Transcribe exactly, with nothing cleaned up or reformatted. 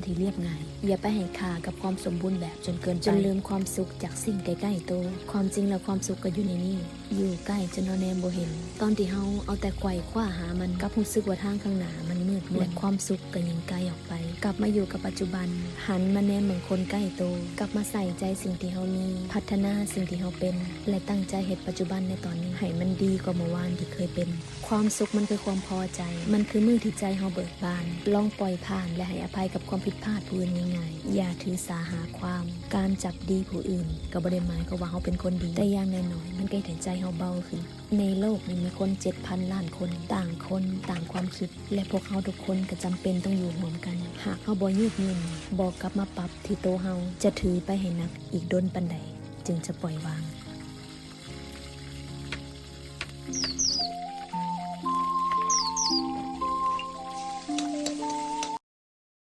ที่เรียบง่าย อย่าไปให้ค่ากับความสมบูรณ์แบบจนเกินไป จนลืมความสุขจากสิ่งใกล้ๆตัว ความจริงแล้วความสุขก็อยู่ในนี้ อยู่ใกล้จนเฮาแนมบ่เห็น ตอนที่เฮาเอาแต่ไขว่คว้าหามัน กลับรู้สึกว่าทางข้างหน้ามันมืดมน และความสุขก็ยิ่งไกลออกไป กลับมาอยู่กับปัจจุบัน หันมาแนมเบิ่งคนใกล้ตัว กลับมาใส่ใจสิ่งที่เฮามี พัฒนาสิ่งที่เฮาเป็น และตั้งใจเฮ็ดปัจจุบันในตอนนี้ ให้มันดีกว่าเมื่อวานที่เคยเป็น ความสุขมันคือความพอใจ มันคือมื้อที่ใจเฮาเบิกบาน ลองปล่อยผ่านและให้อภัยกับความผิดพลาดผู้อื่นง่ายๆ อย่าถือสาหาความ การจับดีผู้อื่น ก็บ่ได้หมายความว่าเฮาเป็นคนดี แต่อย่างน้อยๆ มันก็เฮ็ดให้ใจเฮาเบาขึ้น ในโลกนี้มีคนเจ็ดพันล้านคน ต่างคนต่างความคิด และพวกเฮาทุกคนก็จำเป็นต้องอยู่ร่วมกัน หากเฮาบ่ยืดหยุ่น บ่กลับมาปรับที่ตัวเฮา จะถือไปให้หนักอีกดนปานใด จึงจะปล่อยวาง